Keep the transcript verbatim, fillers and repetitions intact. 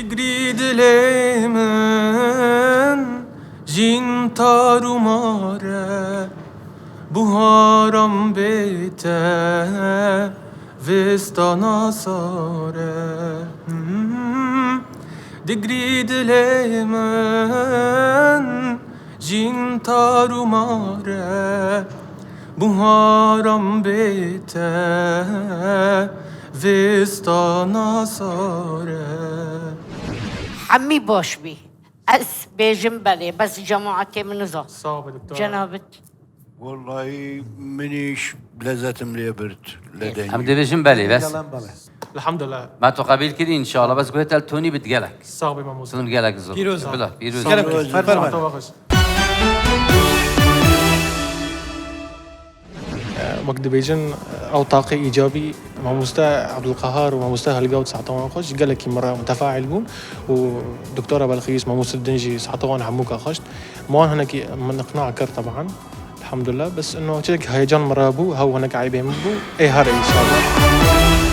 Digrî dilê min jîn tar û mar e, buharan bê te vistana sar e. Hmm. Digrî dilê min jîn tar û mar e, buharan bê te vistana sar e. Hemî baş bî. Ez bêjim belê, bes cemaetê min niza. Sağ ol doktor. Cenabit. Wallahî min îş lezetim lê bird. Lê Em dibêjin belê, bes. Elhamdülillah. Me tu qebîl kirî, înşallah. Bes guhê tel tonî bit gelek. Sağ ol mamoste. Tun gelek zor. Pîroz ol. Bila, pîroz. Gelek ol. pîroz. Ferman. Sağ ol. Wek dibêjin, ew taqê îcabî mamoste Abdulqahar û mamoste Helga û saeta wan xweş gelekî min re mutefa'il bûn û doktora Belqîs, mamoste din jî saeta wan hemûka xweş. Wan hinekî min iqna kir teban. Elhamdulillah. Bes ino çek heyecan min re bû, hew hinek eybê min bû. Ê her înşallah.